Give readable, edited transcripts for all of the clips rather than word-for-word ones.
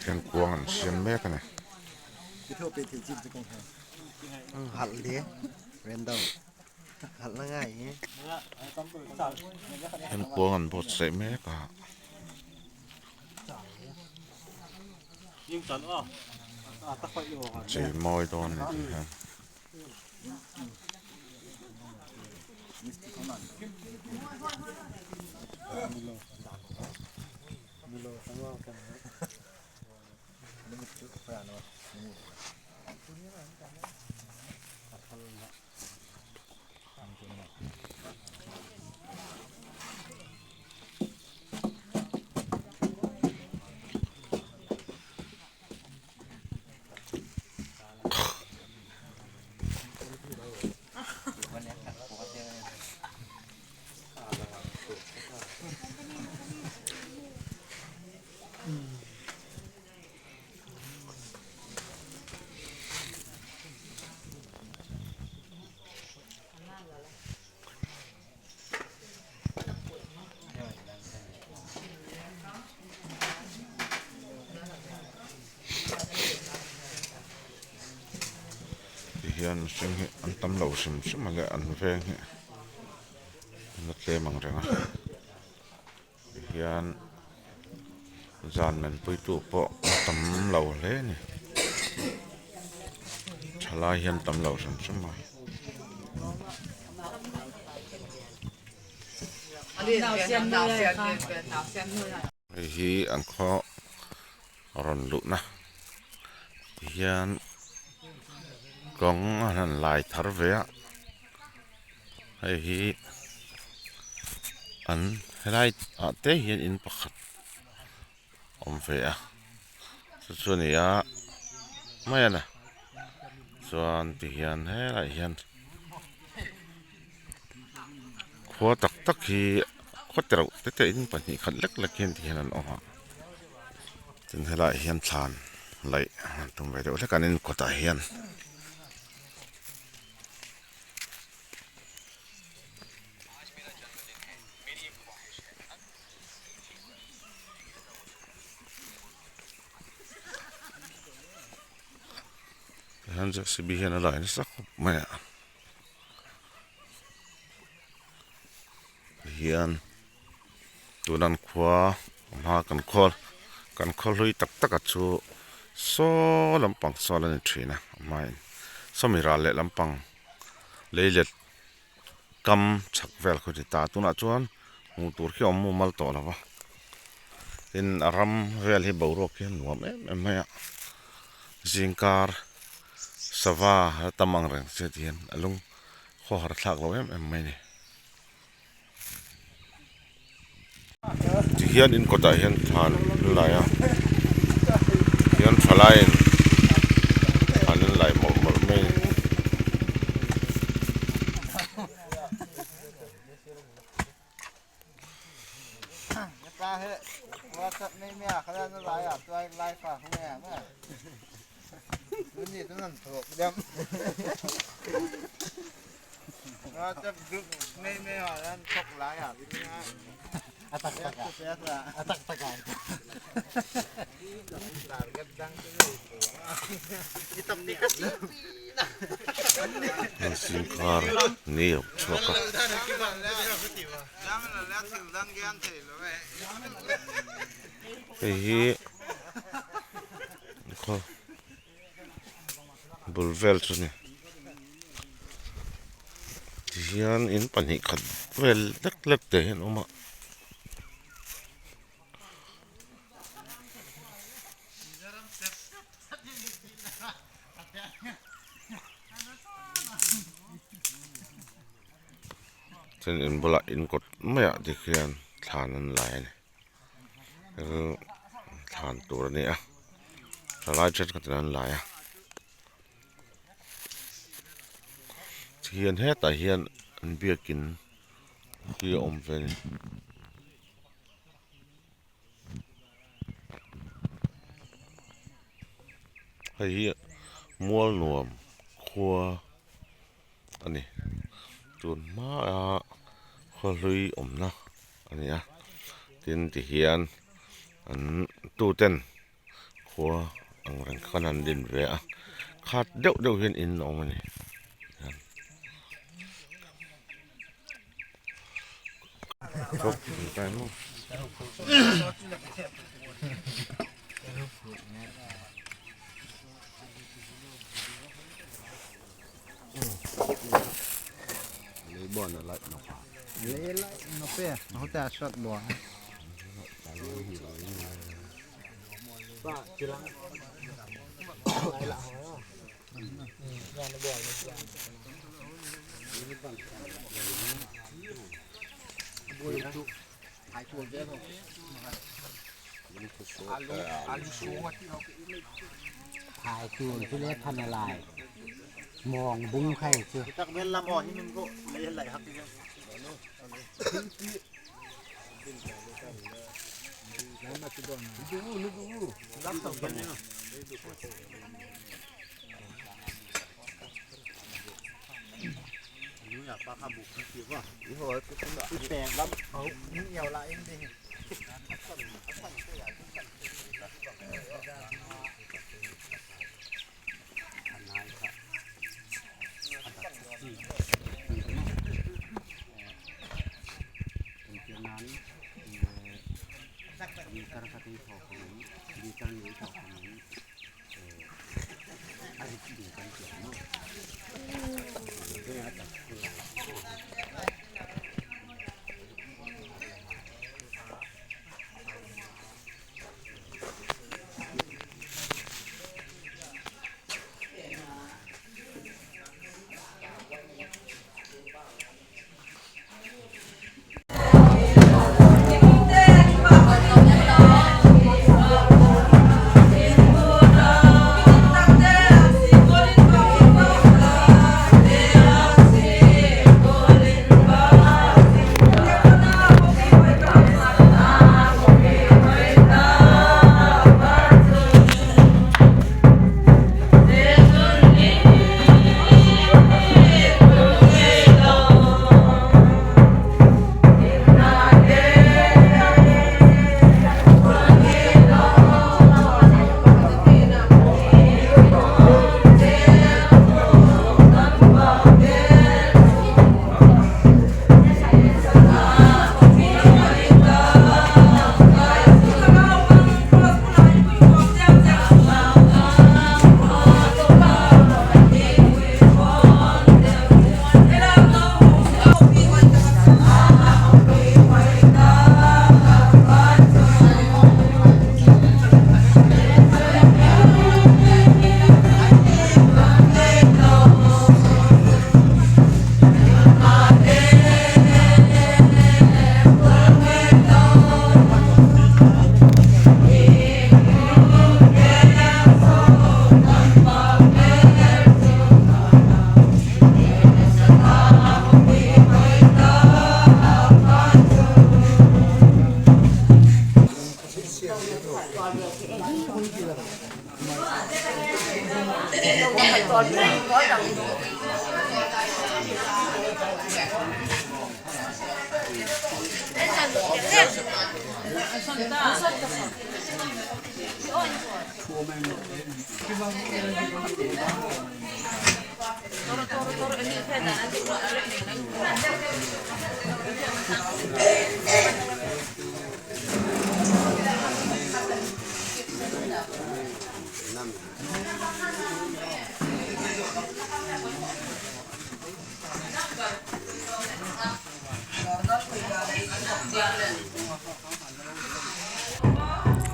Hian kuang an siam mek a ni. Hian kuang an buatsaih mek a. Chei mawi dawn a ni tih hian. Tihian mihring hi an tam lo hrim hrim a leh an veng hi an la tlem ang reng a tihian zan men puitu pawh a tam lo hle a ni thalai hi an tam lo hrim hrim a. Hei hi an khaw rawn luhna tihian kawng an han lai thar ve a hei hi an helai ah te hian in pakhat awm ve a chu chu a ni a mai a ni chuan tihian helaiah hian khua tak tak hi khaw tereuh te te in pahnih khat lek lek hian tihian an awm a tin helaiah hian thlan laih an tum ve deuh hlek a an inkawtah hian. Tihian JCB hian a lai nasa khawp mai a tihian tuna an khua hma kan khawl kan khaw hlui tak tak a chu saw lampang sawn a ni thin a a hmain sawmi ral leh lampang lei let kam chhak vel khaw ti ta tunah chuan hmuh tur khi a awm mumal tawh lo va tin a ram vel hi boruak hi a nuam em em mai a zingkar sava a tam ang reng che ti hian a lung khawhar thlak lo em em mai a ni. Tihian in kawtah hian thlan an lai a tihian thalaiin thlan an lai mawlh mawlh mai a ni. Zingkar ni a chhuak a. Hei hi khaw bul vel chu a ni tihian in pahnih khat vel lek lek te hi an awm a. Chuan in bulah in kawt maiah tikhian thlan an lai a ni. Thlan tur a ni a thalai thenkhatin an lai a tihian hetah hian an biakin hi a awm ve a ni. Hei hi mual nuam khua a ni tun hmaa khaw hlui awmna a ni a tin tihian an tuten. Khua ang reng khan an din ve a khat deuh deuh hian in a awm a ni.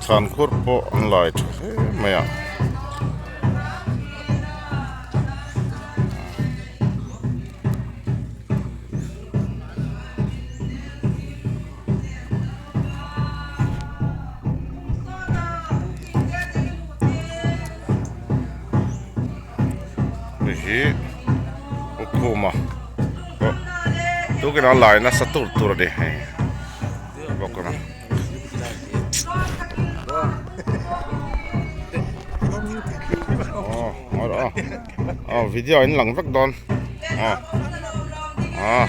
Thlan khur pawh an lai tha hle mai a. Hei hi Ukhuma pawh tukin a lai nasa tur tur a ni hei bawk a. Aw video in lang vek dawn aw aw.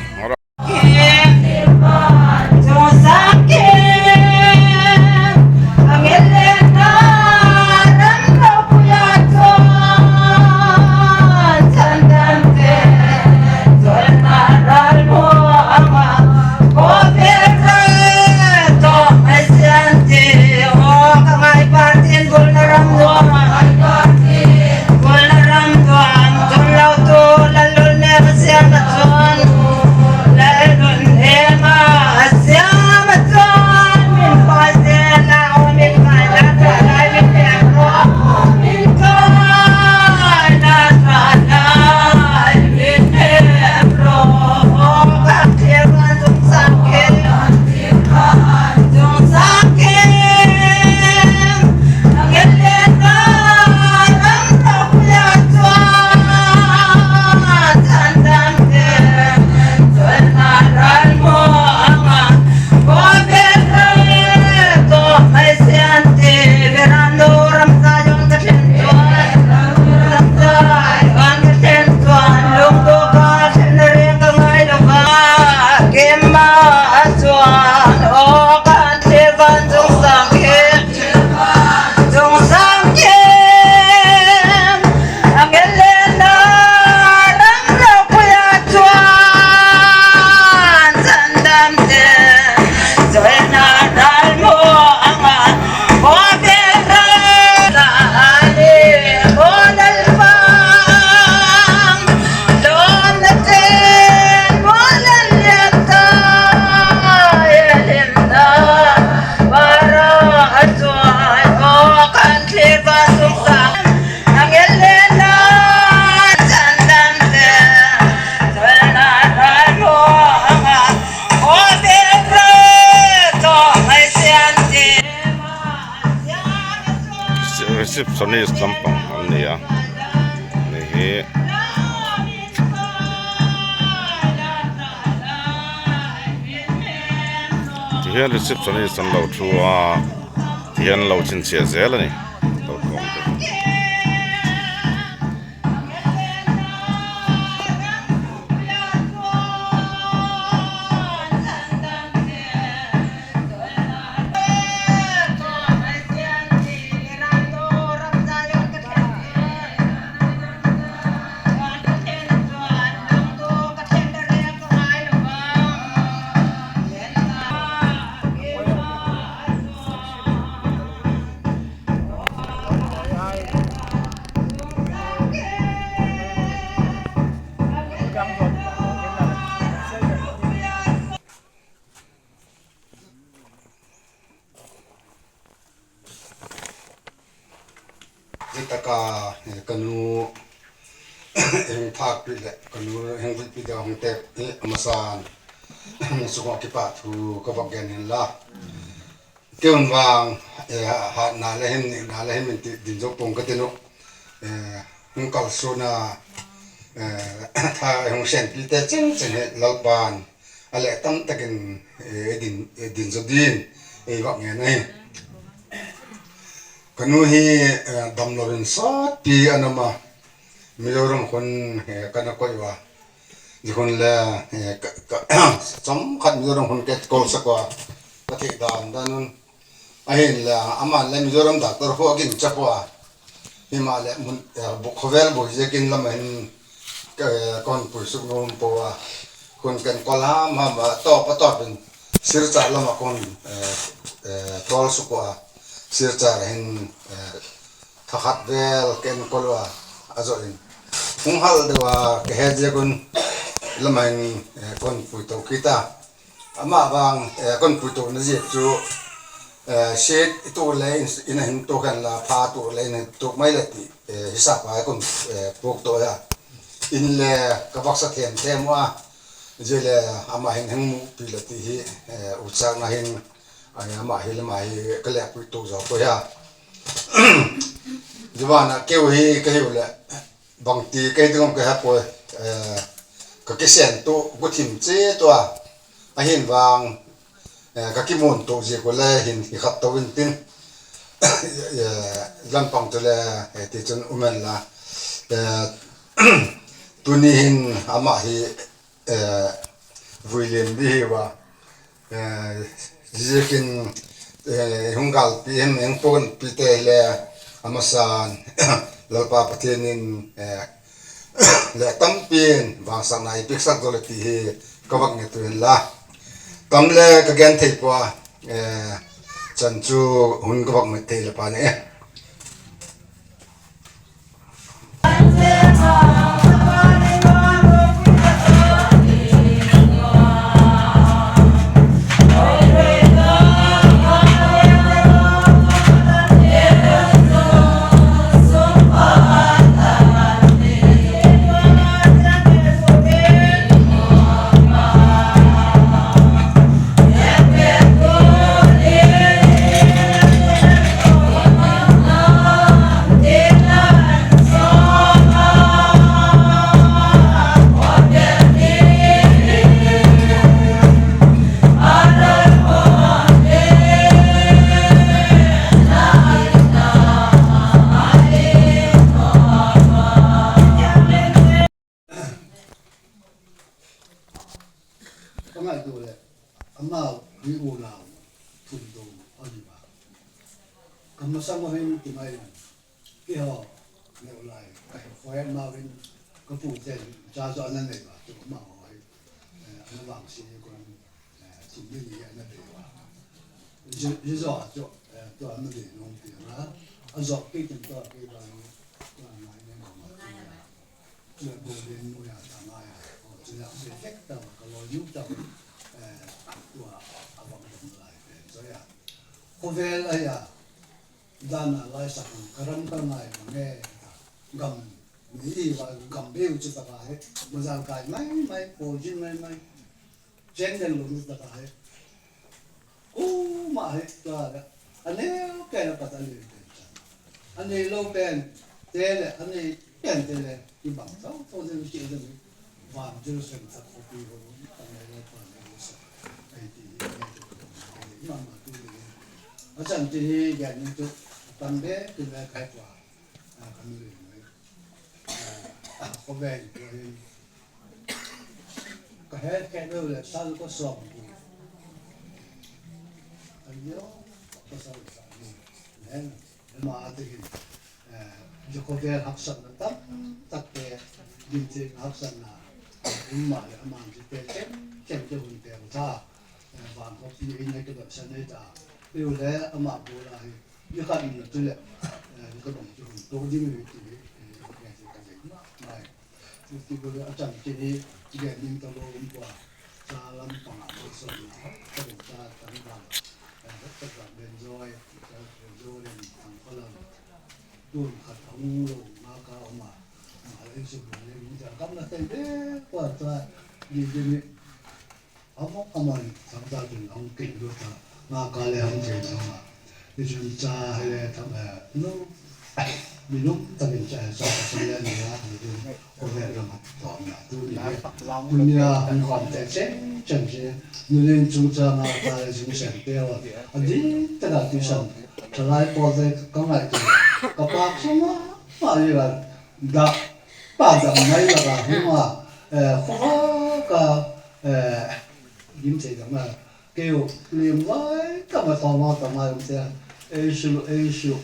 Receptionist lampang an ni a hei hi. Tihian receptionist an lo thu a tihian an lo chhinchhiah zel a ni kalkawng te hi. Zitaka ka nu eng phak pi le ka nu heng vui pi deuh hong tek hi amasan sukong ki pa thu ka vak gen hin la keun wang ha na le hin ni na le hin min ti din zo pong ka tinu hung kal su na tha hung sen pi te chen chen he lalpan a leh tam takin din din zo din ei vak nge na hi Ka nu hi dam loin sawtpi an um a, Mizoram hun kan a koih a, zihun le cam khat Mizoram hun ke kawl sak a, ka theih dan dan un a hin le amah le Mizoram doctor hu a kin chap a, himah le khawvel bui zekin lam hin kon pui suk num po a, hun kan kawl ham ham a, tawp a tawp in Sircar lamah kon tawl suk a, Sircar hin thakhat vel ka enkawl a, a zawh in hung-hal deuh a ka he ziak un lamah hin kon pui to khi ta. Amah vang kon pui to na ziak cu sheet i tur le inn a hin tuk hin la pha tur le inn a hin tuk mai le ti hisap ah kon puk to ya. Inn le ka vaksa them them a Zile amah hin heng mu pi le ti hi ucak na hin amah hi lamah hi ka lek pui tuk zaw ko ya. Zuban ah keu hi ka hiu le bangti kei dingom ka hep poi ka kisen tu guthim che tua a hin wang ka kimun tu zi ko le hin hi khat to in tin lampang tu le ti cun umen la Tuni hin amah hi vui len dih hi wa zikin hunggal pi hin eng pon pi te le amasan Lalpa Pathian in le tampi in vangsak na i piksak dole ti hi ka vak nge tu hin la tam le ka gen thei pua chan chu hun ka vak me thei le pa ne. Ka ngaih duh le a mau mi unau phun do an i ba. Ka hmasa mo hin ti mai lan ki ho neu lai ka he khoe mau in ka pu ten cha zo an nei ba tu ma ho hi an wang si kon thum ni ni an be wa ji zo jo to an ni nong ti na a zo ki tin to ki ba ni to ngai ne ma Khawvel aia dan ah lai sak ang ka ram ka ngai ang nge gam ni i wa gam beu chu taka he mazal kai mai mai pawl jin mai mai chen den lo nu taka he ku ma he ta a neu ke na pat a len ten chan. A nei lo pen te leh a nei pen te leh i bang tho tho deuh i tih deuh hi van Jerusalem thar khawpui ho kan nei lo pa nei lo sak hei tih hi nge chu ka hmu thei mah mah tu niin a chan te hi biakinn chu a tam ber tin lai khai tua kan ni leh mai khawvel pawhin ka he keh deuh leh sal ka sawm bu an viau ka sal sa ni Amah te hi khawvel haksakna tam tak te dinchilhna haksakna engmah leh amah chu te chem chem te hun pek tha van khawp niin hei ka dawhsan hei ta piu le amah bula hi ni khat in chu le ni ka dawng chu hun tawk ding hi ti hi nge chu ka zei mah mai chu ti bul a chan chin hi gen ning ta lo um kua cha lam pangah malsawmna ka duh ta kan van Nuleng chungchanga ta le zungsen te aw a ding takah tuisan thalai pawl te ka ngaihtuah ka pak chunga mah hi ral dah pa dang mai lakah hmunga khawvaka dim thei dang a keu lem vai tak a thawm a tam ai awm te a ei suh ei suh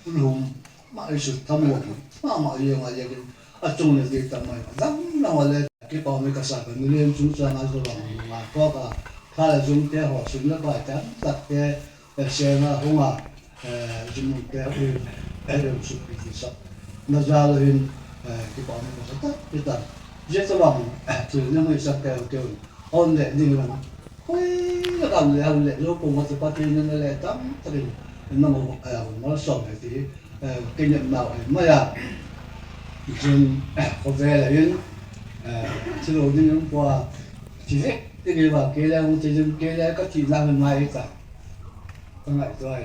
lum mah ei suh tham uam mah mah hi anga iak in a chung leh bik tam mai dang dang a le. Ki pawh mi ka sak a nileng chung chuan a zawng ngai kawk a thla leh zum te haw sum la bai tam tak te seng a hung a zumung te ui rem suk pi ti sak na za lo in ki pawh mi ka sa tak ti tak zia chu wang thil na mui sak keu keu on leh ding lam khawi la kan leh han leh lo pung a chu pa ti na leh tam tak in na mo malsawm he ti Keimah nau ai mai a, tichuan khawvel ah hin thil lo ding ang pawh a thi vek te ni lo a, kei lai awng thei chuan kei lai ka thih nak in ngai ta ka ngaihtuah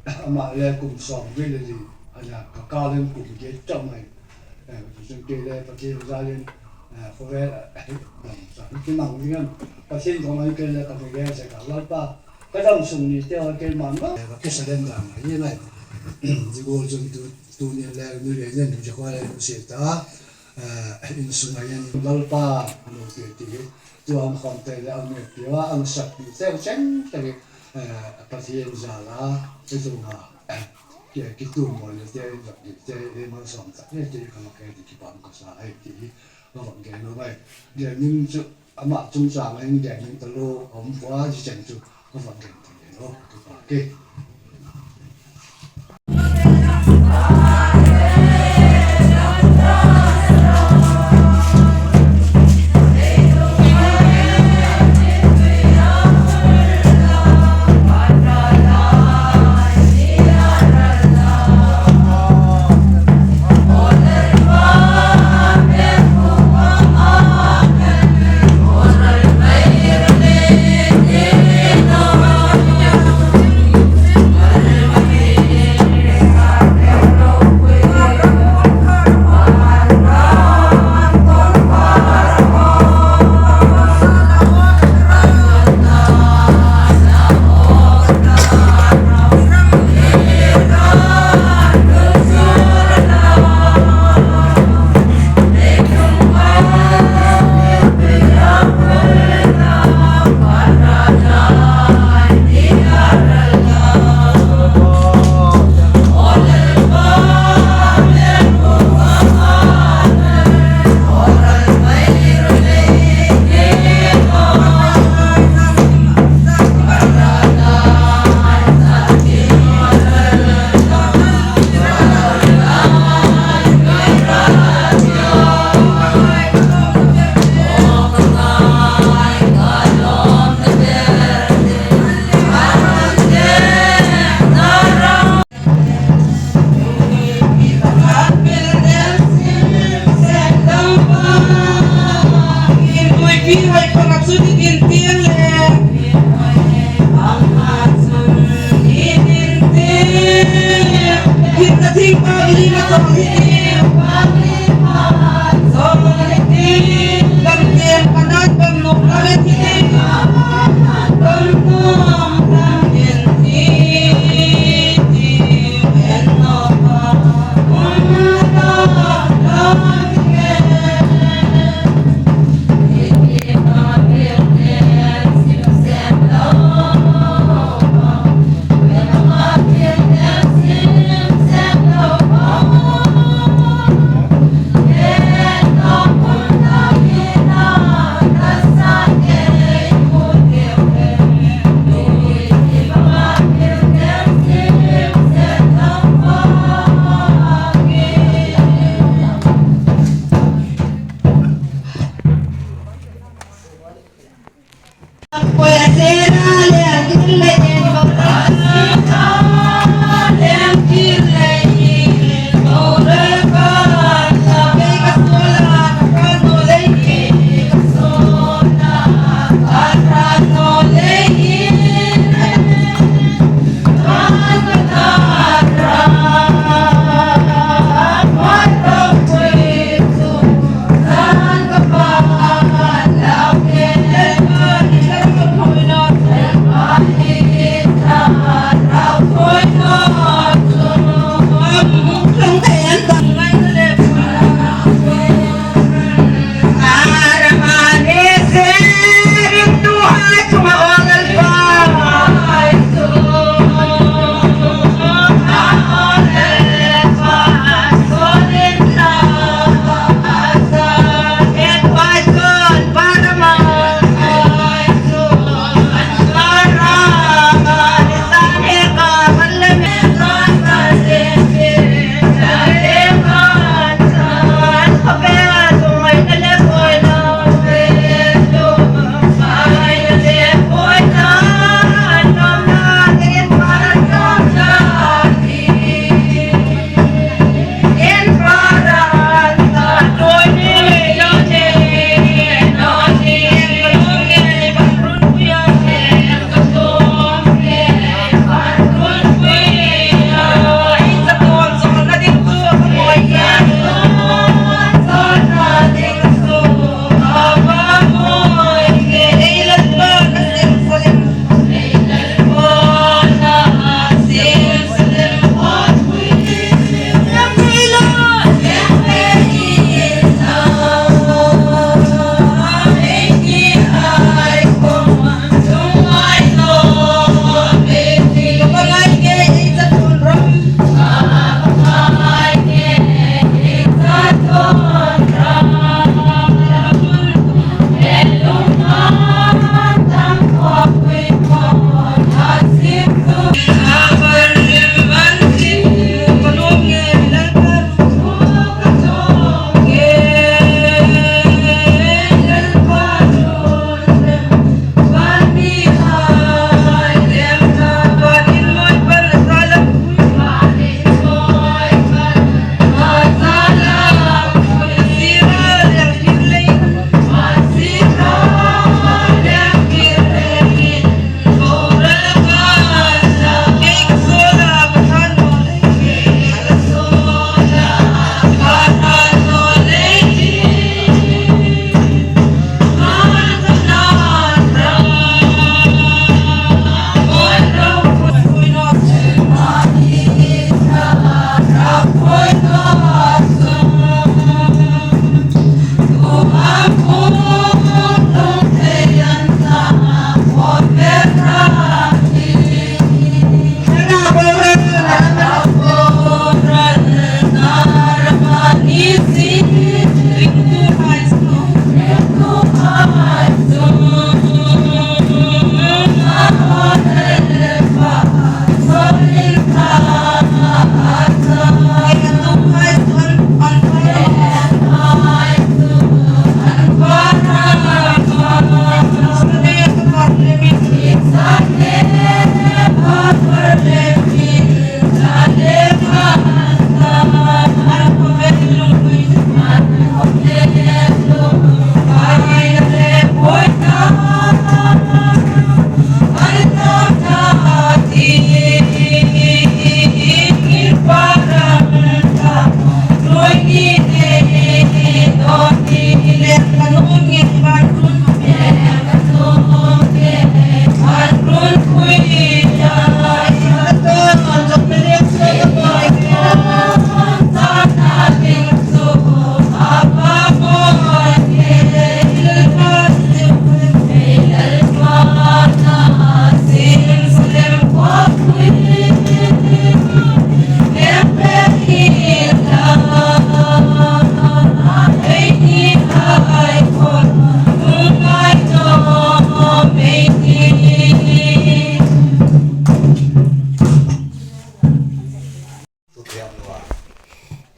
a amah le kum sawm vel a ni a nia ka kal in kum ke chauh mai tichuan kei lai Pathian zal in khawvel ah dam chak ti mang ding ang Pathian kawng ah hin kei lai ka hmu ve zek a Lalpa Ka dam chung ni te ah keimah mah ka salem dan mai hi ngai zigul chun tu tu ni le nu le nen tu khwa le nu se ta in sung a hian lalpa lo ti ti hi tu ang khom te le ang me piwa ang sak ti te chen te hi Pathian za la te tu nga ke ki tu mo le te zak ti te e man som tak ne ti ka ma ke ti ki pam ka sa ai ti hi ka wang ge no mai ge ning chu Amah chungchang ah hin biakinn ka lu a um vua ziceng cu ka van rem thei ve lo ka pa ki.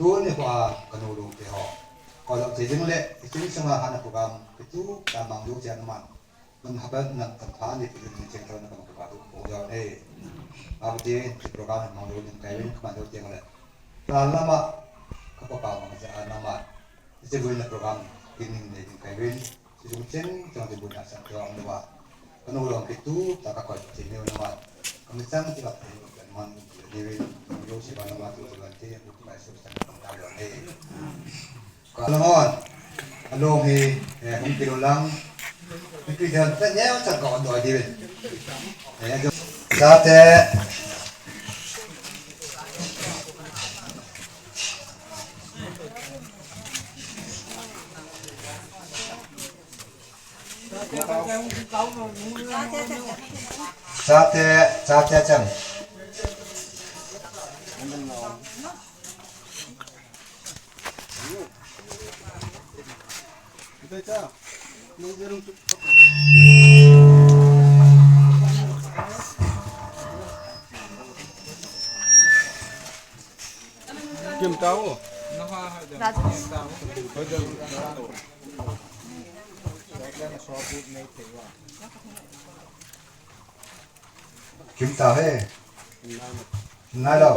Tun i hua ka nu lung te ho ko lo che jing le i chung chunga han a program ke tu ta mang du chian man man haban nan kan pha ni ti ni cheng thon kan ka du ko jaw nei a ba ti ti program mang du ning kai win man du tiang le ta lama ka pa pa mang cha na ma ti buin na program tin ning nei ting kai win ti chung chen chang ti buin na sa to ang wa ka nu long ke tu ta ka ko chi ne na ma ka mi chang ti ba te kan man ni win yo si ba na ma tu ban ti bu kai su sa kan ta lo nei ka longon along hi hung ki lo lang ki dan ta nhéo chặt gọn rồi đi ra thế Sa te sa te chang. Kim tao he. Nai lo.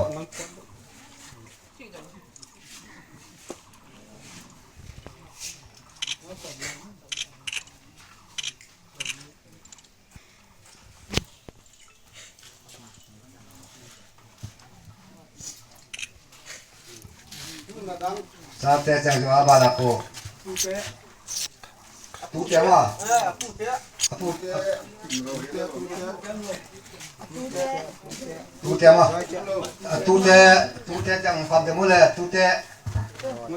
Sa te chang jo aba la ko. Tu te ma. Tu tu te ma. Tu te tu te chang pham te mu le tu te. Tu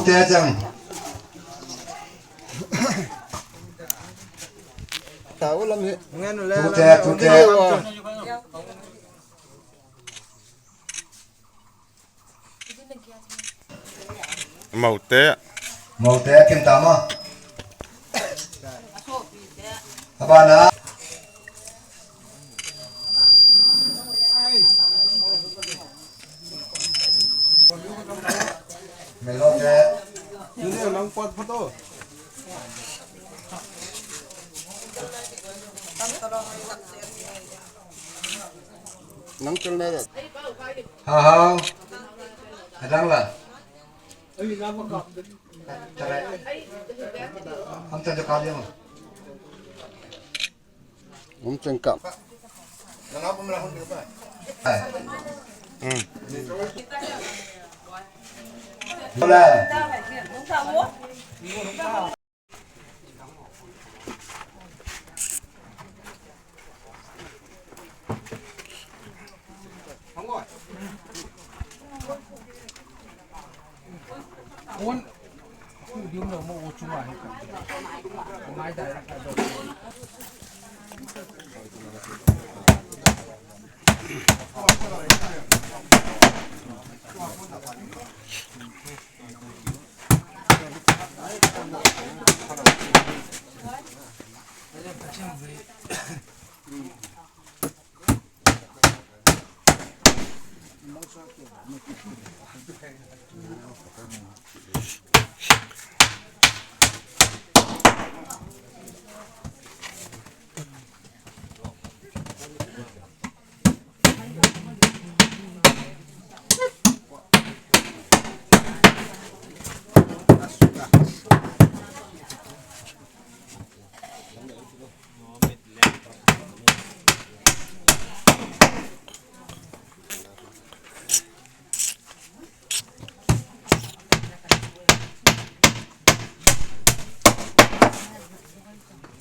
te chang. Tu te tu te. Màu te. Màu te kim ta ma. Abana. Melo te. Ha ha. Adang la. Am chen cho ka liang. Om chen kam. La.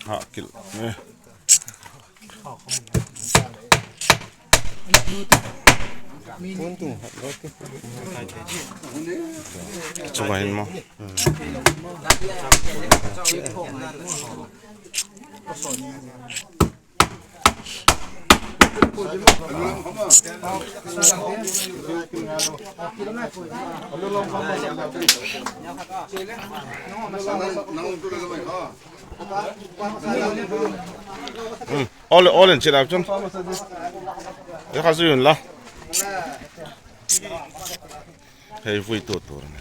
Ha kil nge. Chunga hin mo. All all in chila chun. Ya kha zuyun la. Hei vui tu tur a ni.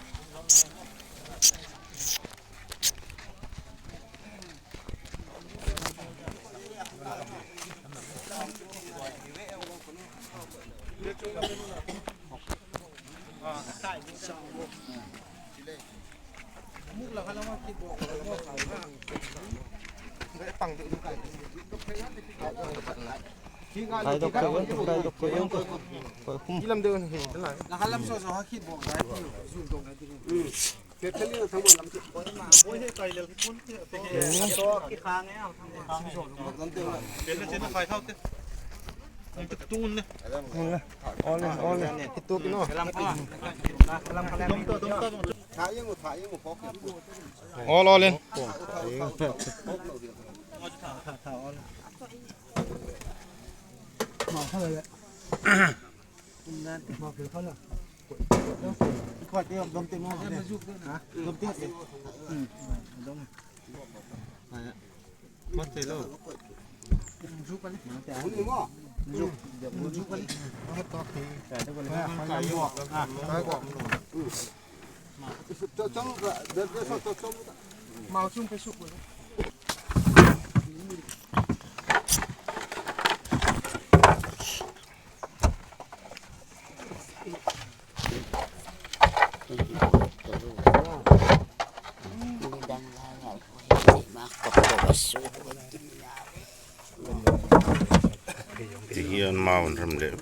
Ti hian mau an rem leh.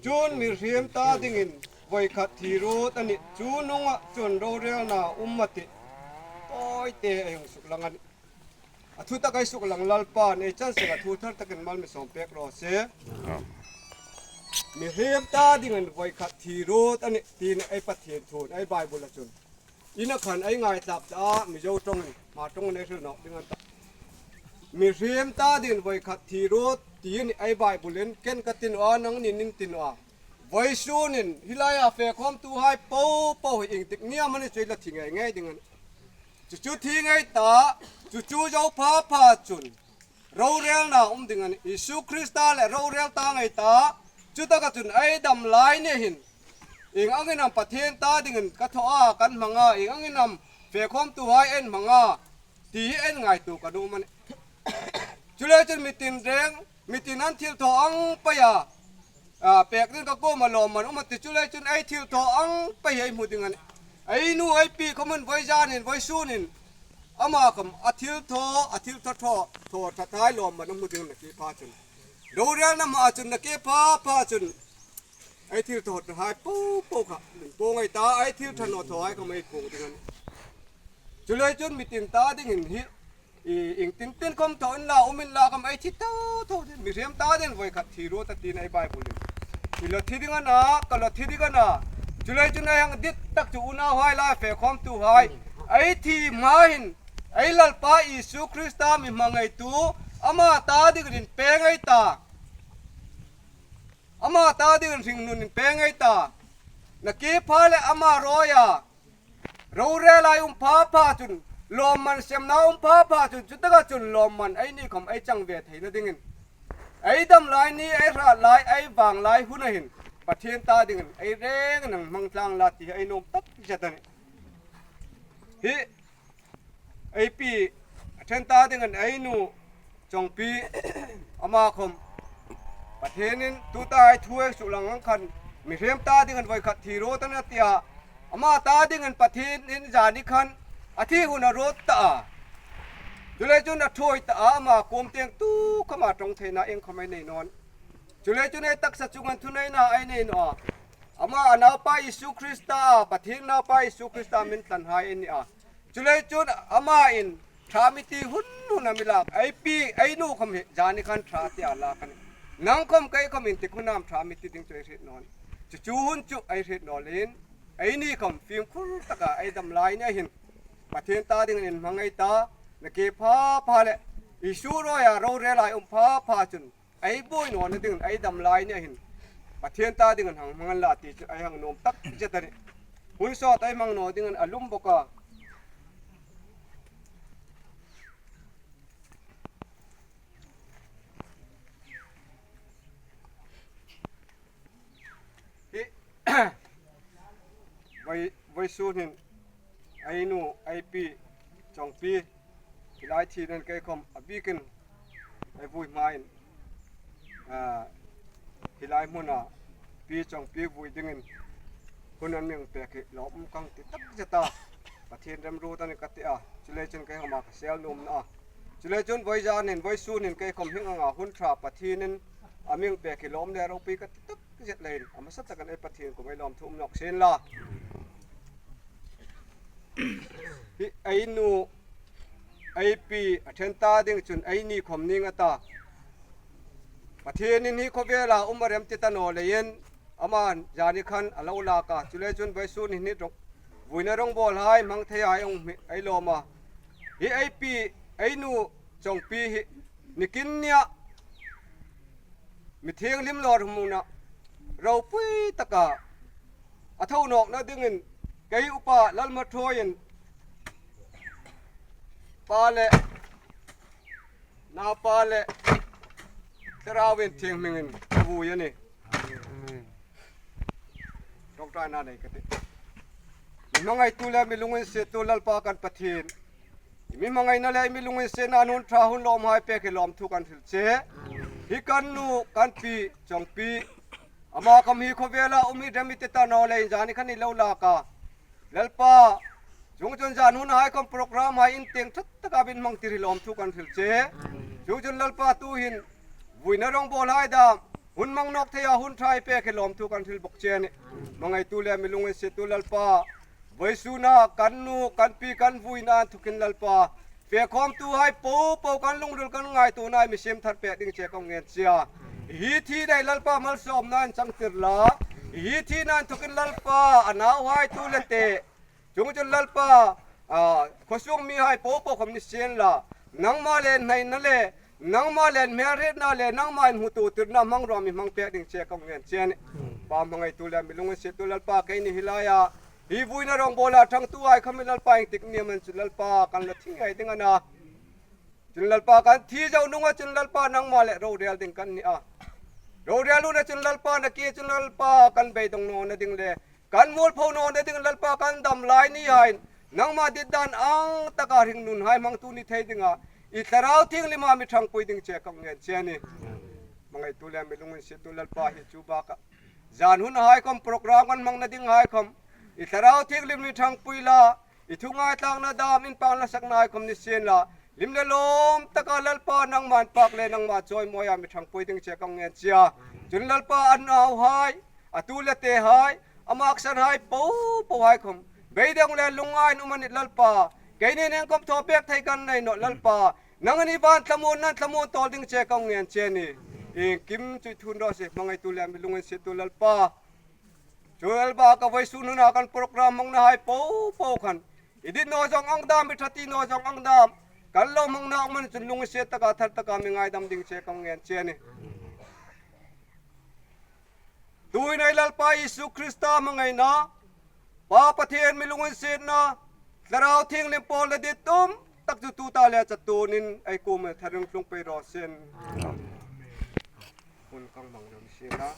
Chun mihrim ta dingin vawikhat thi rut a nih chu nungah chuan rorelna um a tih tawi te a heng suk lang a ni. A thu tak ai suk lang Lalpa nei chan sela thu thar takin mal mi sawm pek rawh se. Mihrim ta dingin vawikhat thi rut a nih tiin ei Pathian thun ei Bible a chun ina khan ei ngaitlak ta Mizo tawngin hma tawngin ei hrilh nawk ding an ta. Mihrim ta dingin vawikhat thi rut tiin ei Bible in ken ka tin a nang nin in tin a. Vaisunin hilaia fekhawm tu hai po po hi engtik niam ani chu ila thi ngei ngei ding ani. Chu chu thi ngei ta chu chu zo pha pha chun rorelna um ding ani. Isu Krista leh rorel ta ngei ta chu taka chun ei dam lai ni hin eng angin am Pathian ta dingin ka thaw a kan hmang a eng angin am fekhawm tu hai en hmang a ti hi en ngai tu kan um ani. Chulai chun mitin reng Mitin an thil thaw ang paih a, pek ding ka kawm a lawm man um a ti chu le chun ei thil thaw ang paih ei hmu ding a ni. Ei nu ei pi khawm in vawi zan in vawi sun in ama khawm a thil thaw a thil thaw thaw thaw tha thai lawm man a hmu ding na ki pha chun rorel na hma chun na ki pha pha chun ei thil thaw tha hai po po kha min pawng ei ta ei thil tha naw thaw hai khawm ei pawng ding a ni. Chu le chun mitin ta ding in hi Ing tin tin kom tho in la um in la kam ei thi tho tho din mi riam ta din voi khat thi ru ta tin ei bible in i lo thi ding ana ka lo thi ding ana chulai chun ai hang dit tak chu una hwai lai fe khom tu hai ei thi ma hin ei lalpa Isu Krista mi hmangai tu ama ta ding rin pe ngai ta ama ta ding ring nun in pe ngai ta na ki pha le ama roya Rorel ai um pha pha cun lawmman semnak um pha pha cun cu tikah cun lawmman ei ni khom ei cang ve thei na dingin ei dam lai ni ei hrat lai ei vang lai hun ahin Pathian ta dingin ei reng nang hmang tlang la ti hi ei nuam tak zet ani. Hi ei pi a then ta dingin ei nu chongpi ama khom Pathian in tuta ai thu ek su lang ang khan mi hrem ta ding an voi khat thi ro tan atia ama ta ding an Pathian in zani khan a thi hun a rot ta a chule chun a thoi ta a ama kom teng tu khama tong theina eng khomai nei non chule chun ai taksa chung an thunai na ai nei no ama anau pa Isu Krista Pathian nau pa Isu Krista min tlan hai en ni a chule chun ama in Tha mi ti hun hun a mi lak ei pi ei nu khom hi zani khan tha ti a lak ani nang khom kei khom in ti khunam tha mi ti ding chu ei hrit nawn chu chu hun chu ei hrit nawl in ei ni khom fimkhur taka ei dam lai nia hin Pathian ta ding in hmang ei ta na ke pha pha le Isu roya rorel ai um pha pha chun ei bawi nawn na ding ei dam lai nia hin Pathian ta ding an hang hmang an la ti chu ei hang nuam tak zet ani hun sawt ei hmang naw ding an alum bawk a. Hi voi su hnin ai nu ai pi chong pi lai thi nan kai khom a bikin ai vui hmain hi lai hmun ah pi chong pi vui dingin hun an ming pek hi lawm kang ti tak zeta Pathian remru tan ka ti a chule chun kai homa ka sel num na chule chun voi zan in voi sun in kai khom hing anga hun tha Pathian in aming pek hi lawm le ropi ka ti tak zet lein ama sat takan ei Pathian ko mai lawm thum nok sin la hi ai nu ai pi a then ta ding chun ai ni khom ning ata Pathian in hi khawvela um a rem ti ta naw leiin aman zani khan a lo lak a, chule chun Vaisun hi ni vuina rawngbawl hai hmang thei ai ung ei lawm a, hi ei pi ei nu chawng pi hi nikin nia mi thianghlim lawr hmuna ropui taka a tho nawk na dingin kei upa Lalmathawiin pa leh Naupa leh Thlarauin thianghmingin ka vui a ni. Tawngtaina nei ka ti. Mi hmangaihtu leh mi lungin siatu Lalpa kan Pathian, mi hmangaihna leh mi lungin siatna an hun tha hun lawm hai pek hi lawmthu kan hrilh che. Hi kan nu, kan pi, chawngpi, ama kam hi khawvela um hi rem i ti ta naw lei in zan hi khan i lo lak a. Lalpa, chung chun zan hun hai kom program hai in teng that taka bin mang tiri lawm thu kan hril che. Chung chun Lalpa tu hin vuina rong bol hai da. Hun mang nawk thei a hun tha i pek hi lawmthu kan hrilh bawk che a ni. Hmangaihtu leh milung in siatu Lalpa, Vawisuna kan nu, kan pi kan vui nan thukin Lalpa, Fehkhawmtu hai po po kan lungrul kan ngai tu nai mihrim thar pek ding che ka ngen chia. Hi thi dai Lalpa malsawm nan chang tir la, hi thi nan thukin Lalpa a nau hai tu le te chung cun Lalpa khuasung mi hai po po khom ni sian la, nangmah le hnai na le nangmah le hmelret na le nangmah in hmutu tirna hmang ruang mi hmang pek ding che ka ngen chia ni. Pa hmangaitu le milung in siatu Lalpa kei ni hilai ah Hi vui na rawngbawl ah ṭhangtu ai kham i Lalpa ing tik niam an cu Lalpa kan la thi ngai ding ana. Cun Lalpa kan thi zo nung ah cun Lalpa nangmah le rorel ding kan ni a. Rorel nu na cun Lalpa na ke cun Lalpa kan beidong no na ding le kan mualpho no na ding Lalpa kan dam lai ni hain nangmah ditdan ang taka ring nun hai mangtu ni thei dingah i thlarau thianglima mi ṭhangpui ding che ka ngen che ni. Mangai tu le milung in si tu Lalpa hi cu baka Zan hun hai kom program kan hmang na ding hai kom i thlarau thianghlim ni thang pui la i thu ngai tlang na dam in pang la sak nai kom ni sin la lim le lom taka lalpa nangman pak le nangma choi moya mi thang pui ding che kong ngen chia chun lalpa an au hai atu le te hai amak san hai po po hai khom beidong le lungai umanit lalpa keini neng kom tho pek thai kan nei no lalpa Nang ani van thlamuan nan thlamuan tawl ding che kong ngen che ni in kim chui thun ro se mangai tu le mi lungen se tu lalpa chu lalpa ka voi su nu na kan program mong na hai po po khan idit no jong ang dam mi thati no jong ang dam kan lo mong na man chun lung se taka thar taka mi ngai dam ding che kong ngen che ni Tui nei Lalpa Isu Krista mangai na Pa Pathian mi lungen se na Thlarau Thianghlim pawl le dit tum tak cu tu ta le catuan in ei kum tharing tlung pe ro sin hun kang mang ram si la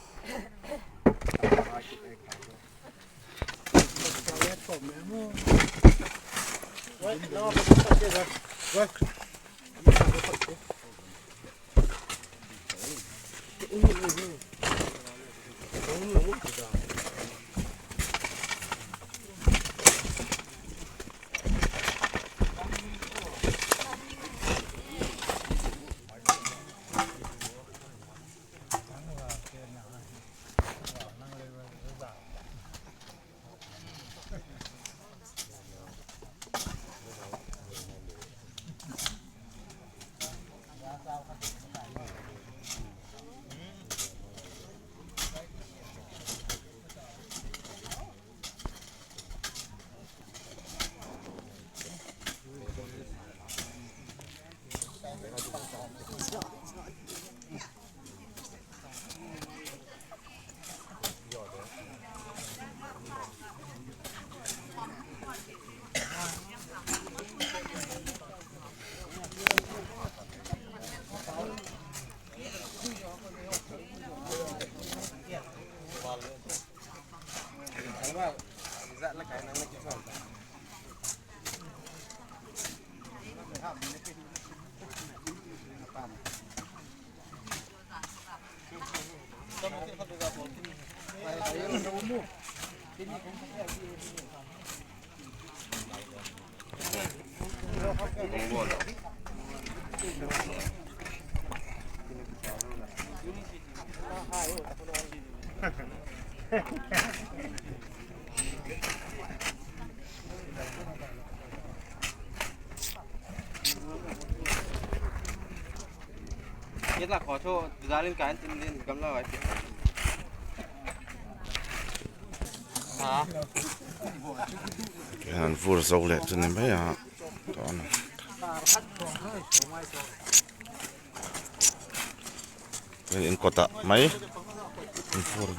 An vur zo leh chu ni mai a hei in kawtah mai an vur.